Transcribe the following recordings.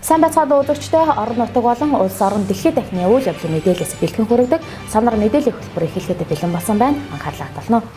Сайн байцгаана үзэгчдээ, орон нутаг болон улс орон дэлхийд дахны үйл явдлын мэдээлэлээс бэлтгэн хүргэдэг Санар мэдээллийн хөтөлбөр эхлэхэд бэлэн болсон байна. Анхаарлаа хандуулна.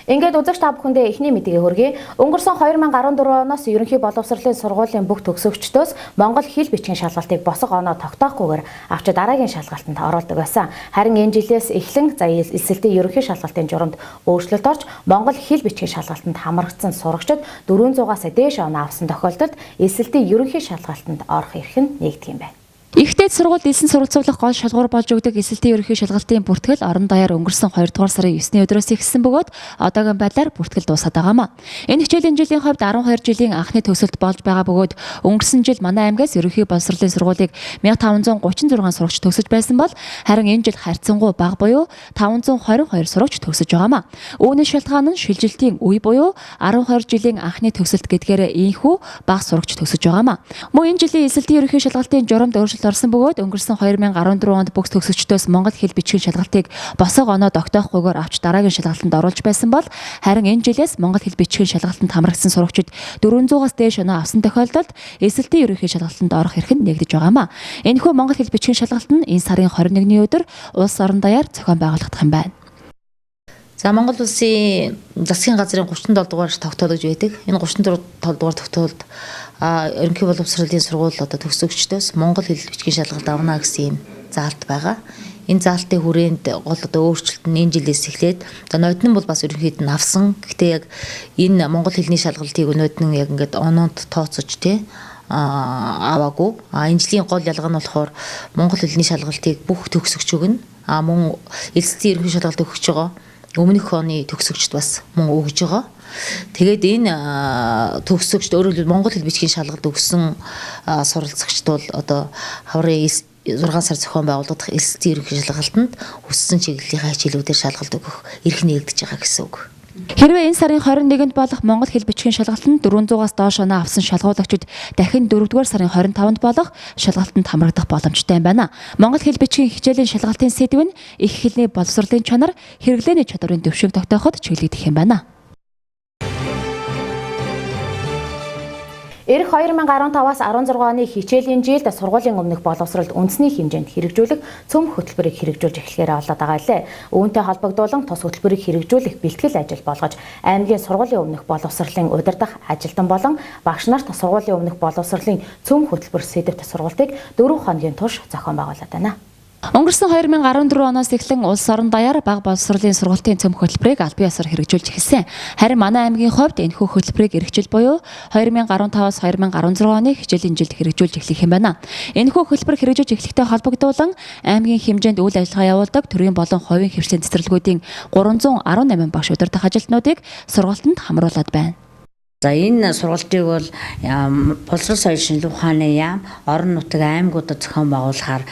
Ингээд үзэгч та бүхэндээ эхний мэдээгээ хүргэе. Өнгөрсөн 2014 оноос ерөнхий боловсролын сургуулийн бүх төгсөгчдөөс монгол хэл бичгийн шалгалтыг босго оноо тогтоохгүйгээр авч дараагийн шалгалтанд оруулдаг байсан. Харин энэ жилээс эхлэн за элсэлтийн ерөнхий шалгалтын журамд өөрчлөлт орж, монгол хэл бичгийн шалгалтанд хамрагдсан сурагчид 400-аас дээш оноо авсан тохиолдолд элсэлтийн ерөнхий шалгалтанд орох эрх нь нэгдэх юм байна. Их дээд сургуульд элсэн суралцуулах гол шалгуур болж өгдөг элсэлтийн ерөнхий шалгалтын бүртгэл орон даяар өнгөрсөн 2 дугаар сарын 9-ний өдрөөс эхэлсэн бөгөөд одоогийн байдлаар бүртгэл дуусаад байгаамаа. Энэ хичээлийн жилийн хувьд 12 жилийн анхны төгсөлт болж байгаа бөгөөд өнгөрсөн жил манай аймгаас ерөнхий боловсролын сургуулийг 1536 сурагч төгсөж байсан бол харин энэ жил харьцангуй бага буюу 522 сурагч төгсөж байгаамаа. Үүний шалтгаан нь шилжилтийн үе буюу 12 жилийн анхны төгсөлт гэдгээр ийхүү бага сурагч төгсөж байгаамаа. Мөн энэ жилийн элсэлтийн ерөнхий шалгалтын журамд өөрчлөлт орсон бөгөөд өнгөрсөн 2014 онд бүх төгсөгчдөөс монгол хэл бичгийн шалгалтыг босго оноо тогтоохгүйгээр авч дараагийн шалгалтанд оруулж байсан бол харин энэ жилээс монгол хэл бичгийн шалгалтанд хамрагдсан сурагчид 400-аас дээш оноо авсан тохиолдолд элсэлтийн ерөнхий шалгалтанд орох эрх нь нэгдэж байгаамаа. Энэхүү монгол хэл бичгийн шалгалт нь энэ сарын 21-ний өдөр улс орон даяар зохион байгуулагдах юм байна. За, Монгол улсын засгийн газрын 37 дугаар тогтоол гэж байдаг. Энэ 37 дугаар тогтоолд ерөнхий боловсролын сургууль одоо төгсөгчдөөс монгол хэл бичгийн шалгалт авна гэсэн юм заалт байгаа. Энэ заалтын хүрээнд гол одоо өөрчлөлт нь энэ жилээс эхлээд, за, ноднин бол бас ерөнхийд нь авсан. Гэхдээ яг энэ монгол хэлний шалгалтыг ноднин яг ингээд оноонд тооцож тий аваагүй. А энэ жилийн гол ялгаа нь болохоор монгол хэлний шалгалтыг бүх төгсөгч өгнө. А мөн элсэлтийн ерөнхий шалгалт өгч байгаа өмнөх оны төгсөгчд бас мөн өгж байгаа. Тэгээд энэ төгсөгчд, өөрөөр хэлбэл монгол хэл бичгийн шалгалт өгсөн суралцагчд бол одоо хаврын 6 сар зохион байгуулагдах элсэлтийн ерөнхий шалгалтанд хүссэн чиглэлийнхаа хичээлүүдээр шалгалт өгөх эрх нэгдэж байгаа гэсэн үг. Хэрвээ энэ сарын 21-нд болох монгол хэл бичгийн шалгалтанд 400-аас доош оноо авсан шалгуулагчид дахин 4-р сарын 25-нд болох шалгалтанд хамрагдах боломжтой юм байна. Монгол хэл бичгийн хичээлийн шалгалтын сэдэв нь их хэлний боловсролын чанар, хэрэглээний чадварын түвшинг тогтооход чиглэгдэх юм байна. Ирэх 2015-аас 16 оны хичээлийн жилд сургуулийн өмнөх боловсролд үндэсний хэмжээнд хэрэгжүүлэх цөм хөтөлбөрийг хэрэгжүүлж эхлэхээр болоод байгаа лээ. Үүнтэй холбогдуулан тус хөтөлбөрийг хэрэгжүүлэх бэлтгэл ажил болгож, аймгийн сургуулийн өмнөх боловсролын удирдах ажилтан болон багш нарт сургуулийн өмнөх боловсролын цөм хөтөлбөр сэдэвт сургалтыг 4 хоногийн турш зохион байгуулад байна. Өнгөрсөн 2014 оноос эхлэн улс орон даяар бага боловсролын сургалтын цөм хөтөлбөрийг албан ёсоор хэрэгжүүлж эхэлсэн. Харин манай аймгийн хувьд энэхүү хөтөлбөрийг ирэх жил буюу 2015-аас 2016 оны хичээлийн жилд хэрэгжүүлж эхлэх юм байна. Энэхүү хөтөлбөр хэрэгжүүлж эхлэхтэй холбогдуулан аймгийн хэмжээнд үйл ажиллагаа явуулдаг төрийн болон хувийн хэвшлийн цэцэрлэгүүдийн 318 багш удирдах ажилтнуудыг сургалтанд хамруулад байна. За, энэ сургалтыг бол боловсрол соёл шинжилгээ ухааны яам орон нутаг аймагуудад зохион байгуулахаар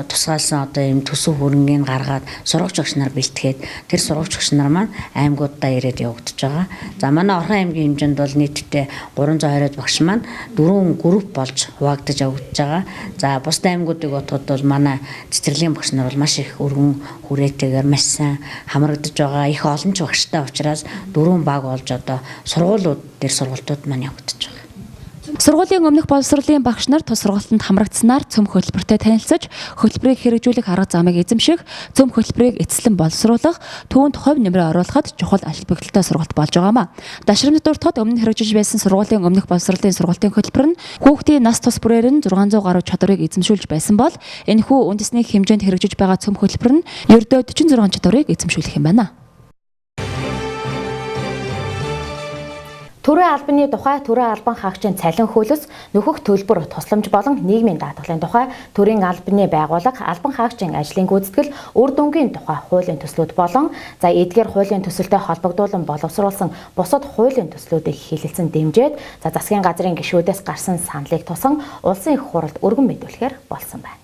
тусгаалсан одоо ийм төсөв хөрөнгийг гаргаад, сургагч багш нар бэлтгээд, тэр сургагч багш нар маань аймагуудаа ирээд явагдаж байгаа. За, манай Орхон аймгийн хэмжээнд бол нийтдээ 320 багш маань дөрвөн групп болж хуваагдаж явагдаж байгаа. За, бусад аймагуудыг бодоход бол манай цэцэрлэгийн багш нар бол маш их өргөн хүрээтэйгээр маш сайн хамрагдаж байгаа. Их олон ч багштай учраас дөрвөн баг болж одоо сургуулиуд дээр сургалтууд маань явагдаж байгаа. Сургуулийн өмнөх боловсролын багш нар тус сургалтанд хамрагдсанаар цөм хөтөлбөртэй танилцаж, хөтөлбөрийг хэрэгжүүлэх арга замыг эзэмших, цөм хөтөлбөрийг эцэслэн боловсруулах, түүнд хувь нэмрээ оруулахад чухал ач холбогдолтой сургалт болж байгаамаа. Дашрамт дуртахад өмнө хэрэгжиж байсан сургуулийн өмнөх боловсролын сургалтын хөтөлбөр нь хүүхдийн нас тус бүрээр нь 600 гаруй чадварыг эзэмшүүлж байсан бол энэхүү үндэсний хэмжээнд хэрэгжиж байгаа цөм хөтөлбөр нь ердөө 46 чадварыг эзэмшүүлэх юм байна. Төрийн албаны тухай, төрийн албан хаагчийн цалин хөлс, нөхөх төлбөр, тусламж болон нийгмийн даатгалын тухай, төрийн албаны байгууллага, албан хаагчийн ажлын гүйцэтгэл, үр дүнгийн тухай хуулийн төслүүд болон за эдгээр хуулийн төсөлтэй холбогдуулан боловсруулсан бусад хуулийн төслүүдийг хэлэлцэн дэмжиж, за засгийн газрын гишүүдээс гарсан саналыг тусан улсын их хурлд өргөн мэдүүлэхээр болсон байна.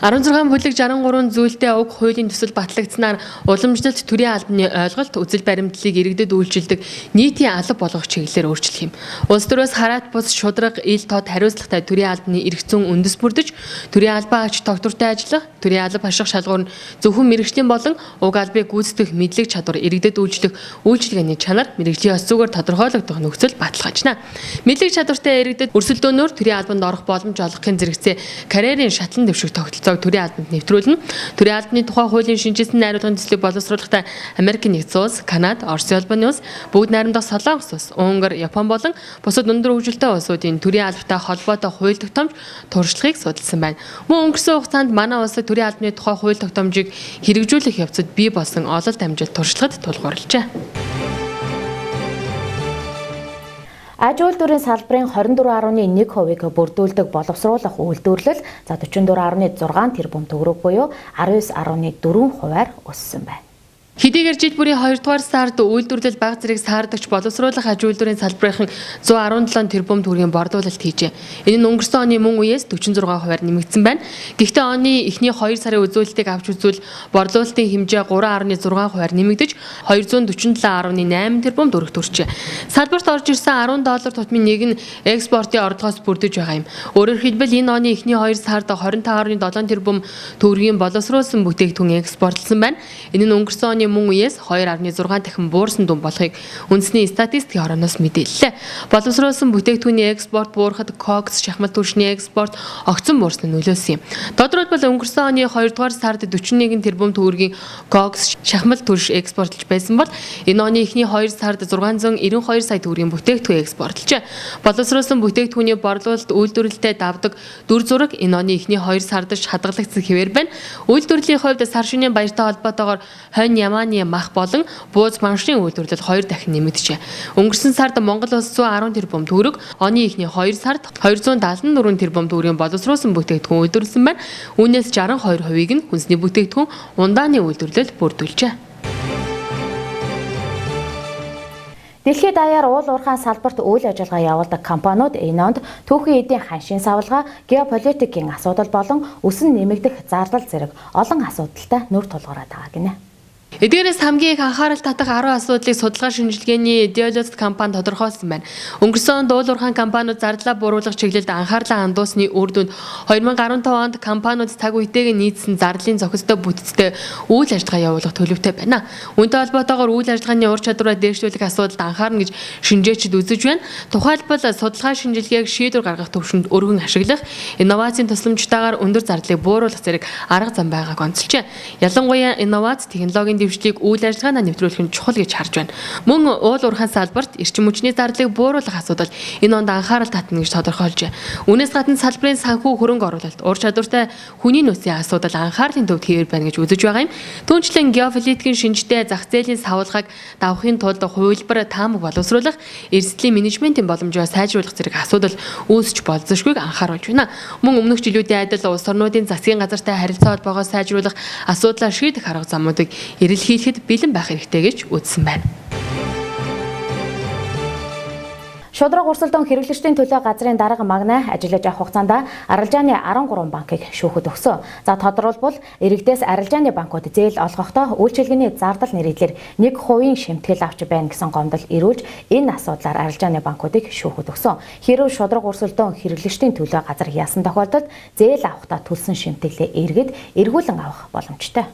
16 бүлэг 63 зүйлтэй уг хуулийн төсөл батлагдсанаар уламжлалт төрийн албаны ойлголт, үзэл баримтлалыг иргэдэд үйлчилдэг нийтийн алба болгох чиглэлээр өөрчлөх юм. Улс төрөөс хараат бус шударга, ил тод хариуцлагатай төрийн албаны эрх зүйн үндэс бүрдэж, төрийн албаа ач тогтвортой ажиллах, төрийн алба хаших шалгуур нь зөвхөн мэргэжлийн болон уг албыг гүйцэтгэх мэдлэг чадвар иргэдэд үйлчлэх үйлчилгээний чанар мэргэжлийн ёс зүйгээр тодорхойлогдох нөхцөл баталгаажна. Мэдлэг чадвартай иргэдэд өрсөлдөөнөөр төрийн албанд орох боломж олгохын зэрэгцээ карьерийн шатлан дэвших тогтолцоо төрийн албанд нэвтрүүлнэ. Төрийн албаны тухай хуулийн шинэчилсэн найруулгын төслийг боловсруулахдаа Америк нэгдсэн улс, Канада, Оросын холбооны улс, бүгд найрамдах Солонгос улс, Унгар, Япон болон бусад өндөр хөгжилтэй улсуудын төрийн албатай холбоотой хууль тогтоомж туршлагыг судалсан байна. Мөн өнгөрсөн хугацаанд манай улсад төрийн албаны тухай хууль тогтоомжийг хэрэгжүүлэх явцад бий болсон ололт амжилт туршлагад тулгуурлажээ. Аж үйлдвэрийн салбарын 24.1%-ийг бүрдүүлдэг боловсруулах үйлдвэрлэл за 44.6 тэрбум төгрөг буюу 19.4%-аар өссөн байна. Хэдийгээр жил бүрийн 2 дугаар сард үйлдвэрлэл бага зэрэг саардагч боловсруулах аж үйлдвэрийн салбарын 117 тэрбум төгрөгийн борлуулалт хийжээ. Энэ нь өнгөрсөн оны мөн үеэс 46%-аар нэмэгдсэн байна. Гэхдээ оны эхний 2 сарын үзүүлэлтийг авч үзвэл борлуулалтын хэмжээ 3.6%-аар нэмэгдэж 247.8 тэрбум төгрөг төрчээ. Салбарт орж ирсэн 10 доллар тутмын нэг нь экспортын орлогоос бүрдэж байгаа юм. Өөрөөр хэлбэл энэ оны эхний 2 сард 25.7 тэрбум төгрөгийн боловсруулсан бүтээгдэхүүн экспортлсон байна. Энэ нь өнгөрсөн оны мөн үеэс 2.6 дахин буурсан дүн болохыг үндэсний статистикийн хорооноос мэдээллээ. Боловсруулсан бүтээгдэхүүний экспорт буурахад кокс, шахмал түлшний экспорт огцон буурсан нь нөлөөлсөн юм. Тодорхойлбол өнгөрсөн оны 2 дугаар сард 41 тэрбум төгрөгийн кокс, шахмал түлш экспортлж байсан бол энэ оны эхний 2 сард 692 сая төгрөгийн бүтээгдэхүүн экспортлжээ. Боловсруулсан бүтээгдэхүүний борлуулалт үйлдвэрлэлтэд давдаг дүр зураг энэ оны эхний 2 сард хадгалагдсан хэвээр байна. Үйлдвэрлэлийн хувьд сар шөнийн баяртай холбоотойгоор хонь ямааны мах болон бууз баншны үйлдвэрлэл 2 дахин нэмэгджээ. Өнгөрсөн сард Монгол улс 110 тэрбум төгрөг, оны эхний 2 сард 274 тэрбум төгрөгийн боловсруулсан бүтээгдэхүүн үйлдвэрлэсэн байна. Үүнээс 62%-ийг нь хүнсний бүтээгдэхүүн, ундааны үйлдвэрлэл бүрдүүлжээ. Дэлхийд даяар уул уурхайн салбарт үйл ажиллагаа явуулдаг компаниуд энэ онд түүхийн эдийн ханшийн савлгаа, геополитикийн асуудал болон өсөн нэмэгдэх зардал зэрэг олон асуудалтай нүр тулгараад байгаа гинэ. Эдгээрээс хамгийн их анхаарал татах 10 асуудлыг судалгаа шинжилгээний Deloitte компани тодорхойлсон байна. Өнгөрсөн онд уул уурхайн компаниуд зардлаа бууруулах чиглэлд анхаарлаа хандуулсны үр дүнд 2015 онд компаниуд цаг үетэйг нийцсэн зардлын зохистой бүтцтэй үйл ажиллагаа явуулах төлөвтэй байна. Үүнтэй холбоотойгоор үйл ажиллагааны ур чадвараа дээшлүүлэх асуудалд анхаарна гэж шинжээчид үзэж байна. Тухайлбал судалгаа шинжилгээг шийдвэр гаргах төвшөнд өргөн ашиглах, инновацийн тусламжтайгаар өндөр зардлыг бууруулах зэрэг арга зам байгааг онцолжээ. Ялангуяа инновац технологийн дэвшлийг үйл ажиллагаанаа нэвтрүүлэх нь чухал гэж харж байна. Мөн уул уурхайн салбарт эрчим хүчний зардлыг бууруулах асуудал энэ онд анхаарал татна гэж тодорхойлжээ. Үүнээс гадна салбарын санхүү хөрөнгө оруулалт, ур чадвартай хүний нөөцийн асуудал анхаарлын төвд хэвээр байна гэж үзэж байгаа юм. Түүнчлэн геополитикийн шинжтэй зах зээлийн савлгааг давахын тулд хувилбар таамаг боловсруулах, эрсдлийн менежментийн боломжоо сайжруулах зэрэг асуудал үүсч болзошгүйг анхааруулж байна. Мөн өмнөх жилүүдийн адил улс орнуудын засгийн газартай харилцаа холбоогоо сайжруулах асуудлаа шийдэх арга замуудыг эрэлхийлэхэд бэлэн байх хэрэгтэй гэж үзсэн байна. Шударга өрсөлдөөн хэрэглэгчдийн төлөө газрын дарга Магнай ажиллаж авах хугацаанд арилжааны 13 банкыг шүүхэд өгсөн. За тодорхойлбол иргэдээс арилжааны банкуд зээл олгохдоо үйлчилгээний зардал нэрийдлэр 1% шимтгэл авч байна гэсэн гомдол ирүүлж энэ асуудлаар арилжааны банкуудыг шүүхэд өгсөн. Хэрв шударга өрсөлдөөн хэрэглэгчдийн төлөө газар яасан тохиолдолд зээл авахдаа төлсөн шимтгэлээ иргэд эргүүлэн авах боломжтой.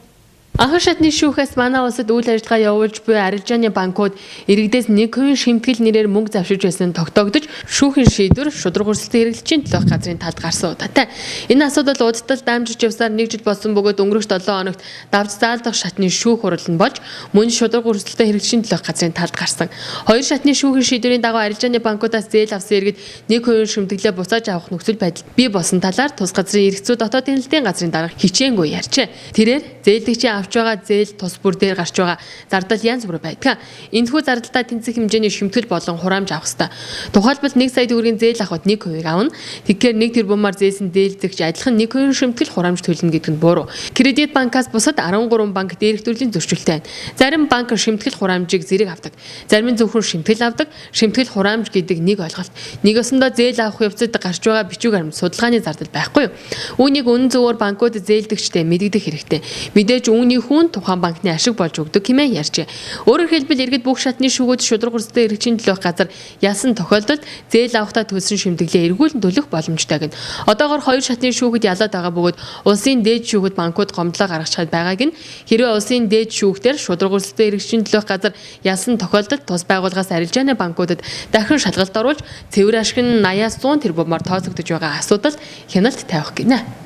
Анхан шатны шүүхээс манай улсад үйл ажиллагаа явуулж буй арилжааны банкуд иргэдээс 1% шимтгэл нэрээр мөнгө завшиж байсан тогтоогдож шүүхийн шийдвэр шударга өрсөлдөөн хэрэглэгчийн төлөөх газрын талд гарсан удаатай. Энэ асуудал удтал дамжиж явсаар нэг жил болсон бөгөөд өнгөрөх 7 хоногт давж заалдах шатны шүүх хурал нь болж мөн шударга өрсөлдөөн хэрэглэгчийн төлөөх газрын талд гарсан. Хоёр шатны шүүхийн шийдвэрийн дагуу арилжааны банкудаас зээл авсан иргэд 1% шимтгэлээ буцааж авах нөхцөл байдал бий болсон талаар тус газрын эрх зүй дотоодын хэлтийн газрын дарга хичээнгүй ярьжээ. Тэрээр зээлдэгчийн авч байгаа зээл тус бүр дээр гарч байгаа зардал янз бүр байдаг. Энэхүү зардалдаа тэнцэх хэмжээний шимтгэл болон хураамж авах ёстой. Тухайлбал 1 сая төгрөгийн зээл авахд 1% авна. Тэгэхээр 1 тэрбумаар зээсэн зээлзэгч адилхан 1% шимтгэл хураамж төлнө гэдэг нь буруу. Кредит банкаас бусад 13 банк дээрх төрлийн зөрчилтэй байна. Зарим банк шимтгэл хураамжийг зэрэг авдаг. Зарим нь зөвхөн шимтгэл авдаг. Шимтгэл хураамж гэдэг нэг ойлголт. Нэг ёсондоо зээл авах явцад гарч байгаа бичиг баримт судалгааны зардал байхгүй юу? Үүнийг үнэн зөвөөр банкуд зээлдэгчтэй мэдэгдэх хэрэгтэй. Мэдээж үүний хүн тухайн банкны ашиг болж өгдөг хэмээн ярьжээ. Өөрөөр хэлбэл иргэд бүх шатны шүүгүүд шударга өрсөлдөөн эрхчийн төлөөх газар ялсан тохиолдолд зээл авахдаа төлсөн шимтгэлээ эргүүлэн төлөх боломжтой гэнэ. Одоогор хоёр шатны шүүхэд ялаад байгаа бөгөөд улсын дээд шүүхэд банкуд гомдлоо гаргачхад байгааг нь хэрвээ улсын дээд шүүхтэр шударга өрсөлдөөн эрхчийн төлөөх газар ялсан тохиолдолд тус байгууллагаас арилжааны банкудад дахин шалгалт оруулж цэвэр ашиг нь 80-аас 100 тэрбумаар тооцогдож байгаа асуудал хяналт тавих гинэ.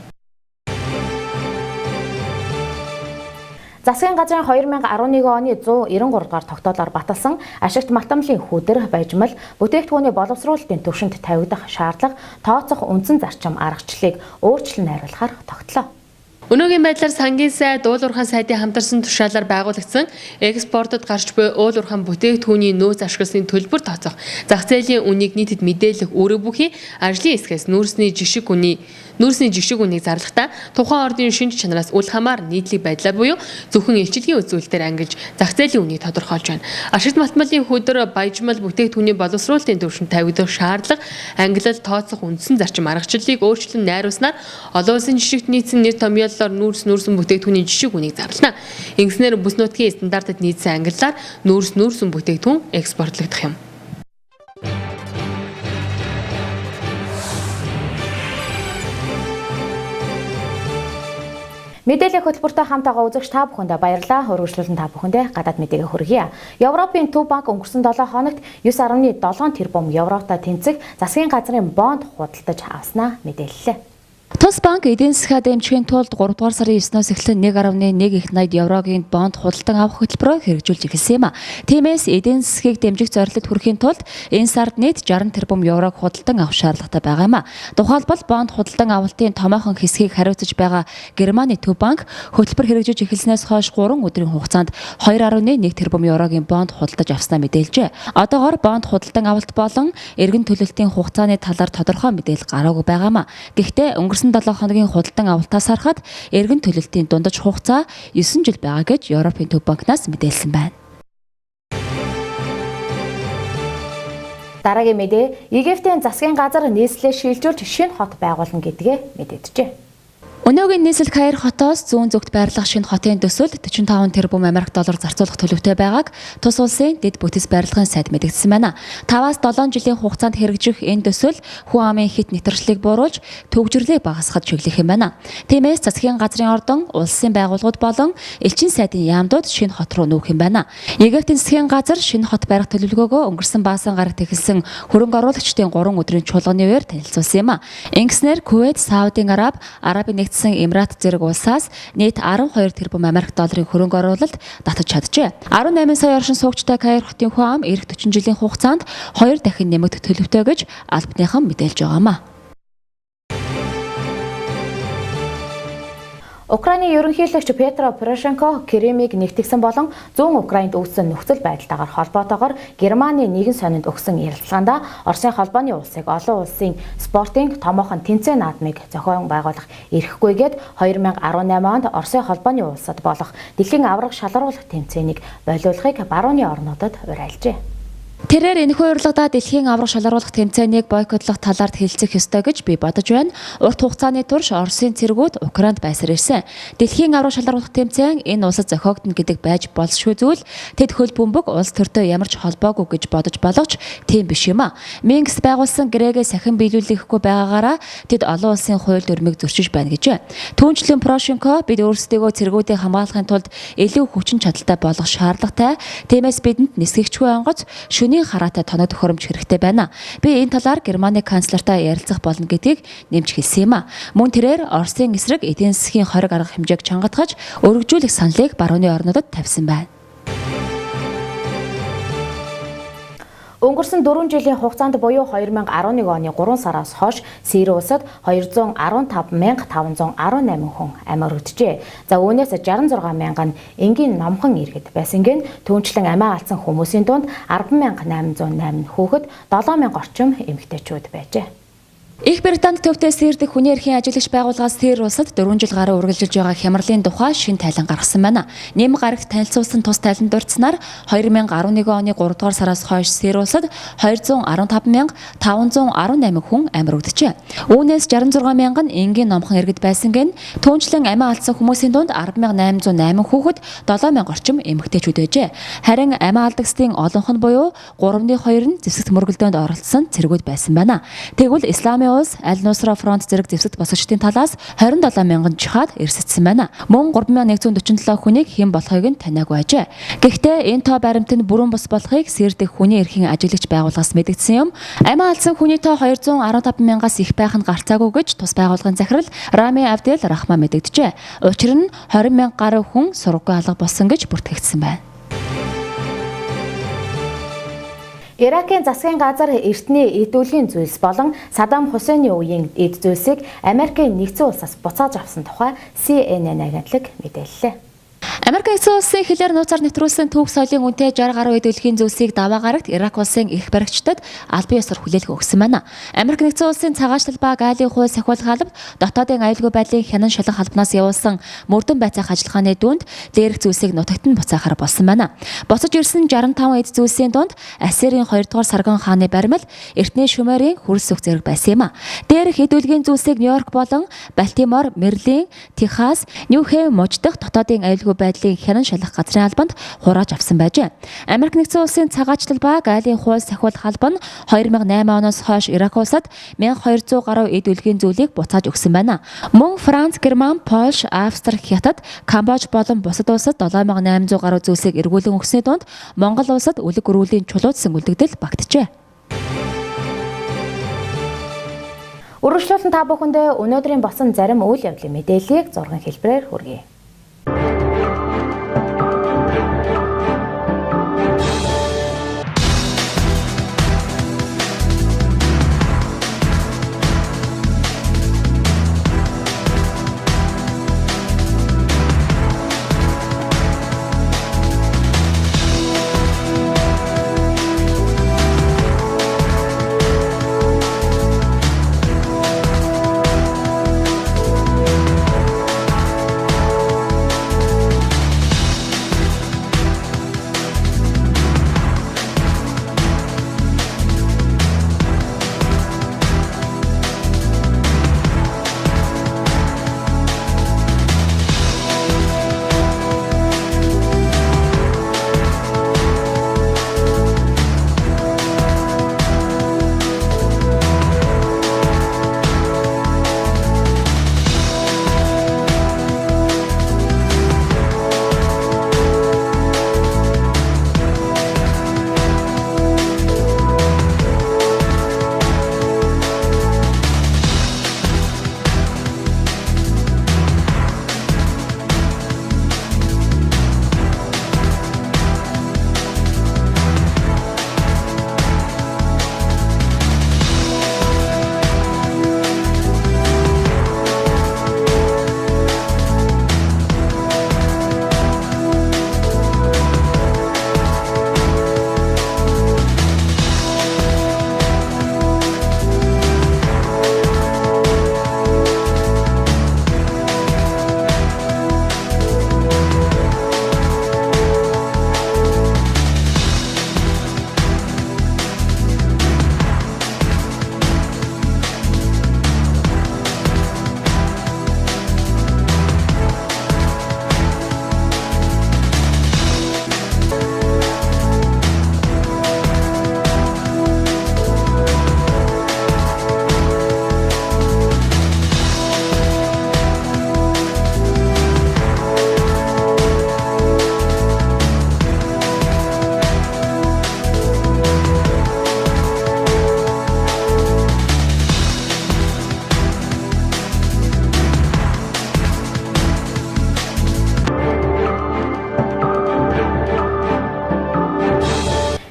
Засгийн газрын 2011 оны 193 дугаар тогтоолоор баталсан ашигт малтамлын хүдэр, баяжмал, бүтээгдэхүүний боловсруулалтын түвшинд тавигдах шаардлага тооцох үндсэн зарчим аргачлалыг өөрчлөн найруулахаар тогтлоо. Өнөөгийн байдлаар сангийн сайд, уул уурхайн сайдын хамтарсан тушаалаар байгуулагдсан экспортод гарч буй уул уурхайн бүтээгдэхүүний нөөц ашигласны төлбөр тооцох, зах зээлийн үнийг нийтэд мэдээлэх үүрэг бүхий ажлын хэсгээс нүүрсний жишг үнийг зарлахдаа тухайн ордын шинж чанараас үл хамаар нийтлэг байдлаар буюу зөвхөн илчилгийн үзүүлэлтээр ангилж зах зээлийн үнийг тодорхойлж байна. Ашигт малтмалын хөдөр, баяжмал, бүтээгдэхүүний боловсруулалтын түвшинд тавигдах шаардлага ангилал тооцох үндсэн зарчим аргачлалыг өөрчлөн найруулснаар олон улсын жишгт нийцсэн нэр томьёоллоор нүүрс нүүрсэн бүтээгдэхүүний жишг үнийг зарлана. Ингэснээр бүс нутгийн стандартад нийцсэн ангиллаар нүүрс нүүрсэн бүтээгдэхүүн экспортлогдох юм. Мэдээллийн хөтөлбөртэй хамт байгаа үзэгч та бүхэндээ баярлалаа. Өргөжлөлн та бүхэндээ гадаад мэдээгээ хүргье. Европын Төв банк өнгөрсөн 7 хоногт 9.7 тэрбум евротой тэнцэх засгийн газрын бонд худалдаж авснаа мэдээллээ. Тус банк эдийн засгаа дэмжихийн тулд 3 дугаар сарын 9-ноос эхлэн 1.1 их 80 еврогийн бонд худалдан авах хөтөлбөрөөр хэрэгжүүлж эхэлсэн юм а. Тиймээс эдийн засгийг дэмжих зорилтод хүрэхийн тулд энэ сард нийт 60 тэрбум еврог худалдан авах шаардлагатай байгаа юм а. Тухайлбал бонд худалдан авалтын томоохон хэсгийг хариуцаж байгаа Германы Төв банк хөтөлбөр хэрэгжиж эхэлснээс хойш 3 өдрийн хугацаанд 2.1 тэрбум еврогийн бонд худалдаж авснаа мэдээлжээ. Одоогор бонд худалдан авалт болон эргэн төлөлтийн хугацааны талаар тодорхой мэдээлэл гараагүй байгаа юм а. Гэхдээ өнгөрсөн 7 хоногийн худалдан авалтаас харахад эргэн төлөлтийн дундаж хугацаа 9 жил байгаа гэж Европын Төв банкнаас мэдээлсэн байна. Дараагийн мэдээ Египтийн засгийн газар нийслэлээ шилжүүлж шинэ хот байгуулна гэдгээ мэдээджээ. Өнөөгийн нийслэл Каир хотоос зүүн зүгт байрлах шинэ хотын төсөл 45 тэрбум Америк доллар зарцуулах төлөвтэй байгааг тус улсын дэд бүтэц барилгын сайд мэдэгдсэн байна. 5-аас 7 жилийн хугацаанд хэрэгжих энэ төсөл хүн амын хит нэтэрчлийг бууруулж төвжирлийг багасгахад чиглэх юм байна. Тиймээс засгийн газрын ордон, улсын байгууллагууд болон элчин сайдын яамдууд шинэ хот руу нүүх юм байна. Египтийн засгийн газар шинэ хот барих төлөвлөгөөгөө өнгөрсөн баасан гарагт эхэлсэн хөрөнгө оруулагчдын 3 өдрийн чуулганы үеэр танилцуулсан юм а. Ингэснээр Кувейт, Саудын Араб, Арабын нэгдсэн Эмират зэрэг улсаас нийт 12 тэрбум Америк долларын хөрөнгө оруулалт татаж чаджээ. 18 сая оршин суугчтай Каир хотын хүн ам ирэх 40 жилийн хугацаанд 2 дахин нэмэгдэх төлөвтэй гэж албаныхан мэдээлж байгаа юм а. Украины ерөнхийлөгч Петро Порошенко Кремийг нэгтгсэн болон зүүн Украинд үүссэн нөхцөл байдалтайгаар холбоотойгоор Германы нэгэн сонинд өгсөн ярилцлаганд Оросын холбооны улсыг олон улсын спортын томоохон тэмцээн наадмыг зохион байгуулах эрхгүйгээд 2018 онд Оросын холбооны улсад болох дэлхийн аварга шалгаруулах тэмцээнийг болиулахыг барууны орнуудад уриалжээ. Тэрээр энэхүү урилгадаа дэлхийн аварга шалгаруулах тэмцээнийг бойкотлох талаар хэлцэх ёстой гэж би бодож байна. Урт хугацааны турш Оросын цэргүүд Украинд байсаар ирсэн. Дэлхийн аварга шалгаруулах тэмцээн энэ улсад зохиогдоно гэдэг байж болзошгүй зүйл. Тэд хөл бөмбөг улс төртөө ямар ч холбоогүй гэж бодож боловч тийм биш юм а. Минск байгуулсан гэрээгээ сахин биелүүлэхгүй байгаагаараа тэд олон улсын хууль дүрмийг зөрчиж байна гэжээ. Түүнчлэн Порошенко бид өөрсдийгөө цэргүүдийг хамгаалахын тулд илүү хүчин чадалтай болох шаардлагатай. Тиймээс бидэнд нисгэгчгүй онгоц шөнийн хараатай тоног төхөөрөмж хэрэгтэй байна. Би энэ талаар Германы канцлертай ярилцах болно гэдгийг нэмж хэлсэн юм а. Мөн тэрээр Оросын эсрэг эдийн засгийн хориг арга хэмжээг чангатгаж өргөжүүлэх саналыг барууны орнуудад тавьсан байна. Өнгөрсөн 4 жилийн хугацаанд буюу 2011 оны 3 сараас хойш Сири улсад 215,518 хүн амиа өргөджээ. За үүнээс 66 мянган энгийн номхон иргэд байсан гэн түүнчлэн амиа алдсан хүмүүсийн дунд 10,808 хүүхэд, 7,000 орчим эмэгтэйчүүд байжээ. Их Британд төвтэй Сирдэх хүний эрхийн ажиглагч байгууллагаас Сир улсад 4 жил гаруй үргэлжилж байгаа хямралын тухай шинэ тайлан гаргасан байна. Нэм гарагт танилцуулсан тус тайлан дурдсанаар 2011 оны 3 дугаар сараас хойш Сир улсад 215,518 хүн амир өгдөжээ. Үүнээс 66 мянган энгийн номхон иргэд байсан гэн түүнчлэн амиа алдсан хүмүүсийн дунд 10,808 хүүхэд, 7,000 орчим эмэгтэйчүүд байжээ. Харин амиа алдагсдын олонх нь буюу 3.2 нь зэвсэгт мөргөлдөөнд оролцсон цэргүүд байсан байна. Тэгвэл Исламын улс Аль-Нусра фронт зэрэг зэвсэгт босгочдын талаас 27 мянган жихад эрсдсэн байна. Мөн 3147 хүнийг хэн болохыг нь таниагүй ажээ. Гэхдээ энэ тоо баримт нь бүрэн бус болохыг Сирдэх хүний эрхийн ажиглагч байгууллагаас мэдэгдсэн юм. Амиа алдсан хүний тоо 215 мянгаас их байх нь гарцаагүй гэж тус байгууллагын захирал Рами Абдел Рахма мэдэгджээ. Учир нь 20 мянга гаруй хүн сургаггүй алга болсон гэж бүртгэгдсэн байна. Иракийн засгийн газар эртний эд үлгийн зүйлс болон Саддам Хусейны үеийн эд зүйлсийг Америкийн нэгдсэн улсаас буцааж авсан тухай CNN агентлаг мэдээллээ. Америк нэгдсэн улсын хэлээр нууцаар нэвтрүүлсэн түүх соёлын үнэтэй 60 гаруй эд үлгийн зүйлсийг даваа гарагт Ирак улсын эрх баригчдад албан ёсоор хүлээлгэн өгсөн байна. Америк нэгдсэн улсын цагаачлал ба галийн хууль сахиулах албад дотоодын аюулгүй байдлын хянан шалгах албанаас явуулсан мөрдөн байцаах ажиллагааны дүнд дээрх зүйлсийг нутагт нь буцаахаар болсон байна. Буцаж ирсэн 65 эд зүйлсийн дунд Ассирийн 2 дугаар Саргон хааны баримл, эртний Шумерийн хөрс сүх зэрэг байсан юм а. Дээрх эд үлгийн зүйлсийг Нью-Йорк болон Балтимор, Мерлин, Техас, Нью Хейвен мужид дахь дотоодын аюулгүй байдлын хянан шалгах газрын албанд хурааж авсан байжээ. Америк нэгдсэн улсын цагаачлал ба галийн хууль сахиулах алба нь 2008 оноос хойш Ирак улсад 1200 гаруй эд үлгийн зүйлийг буцааж өгсөн байна. Мөн Франц, Герман, Польш, Австри, Хятад, Камбож болон бусад улсад 7800 гаруй зүйлсийг эргүүлэн өгсөний дунд Монгол улсад үлэг гөрүүлийн чулуудсан үлдэгдэл багтжээ. Үргэлжлүүлэн та бүхэндээ өнөөдрийн болсон зарим үйл явдлын мэдээллийг зурган хэлбэрээр хүргэе.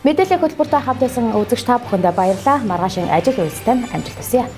Мэдээллийн хөтөлбөртэй хамт байсан үзэгч та бүхэндээ баярлалаа. Маргаашийн ажил үйлстэй амжилт хүсье.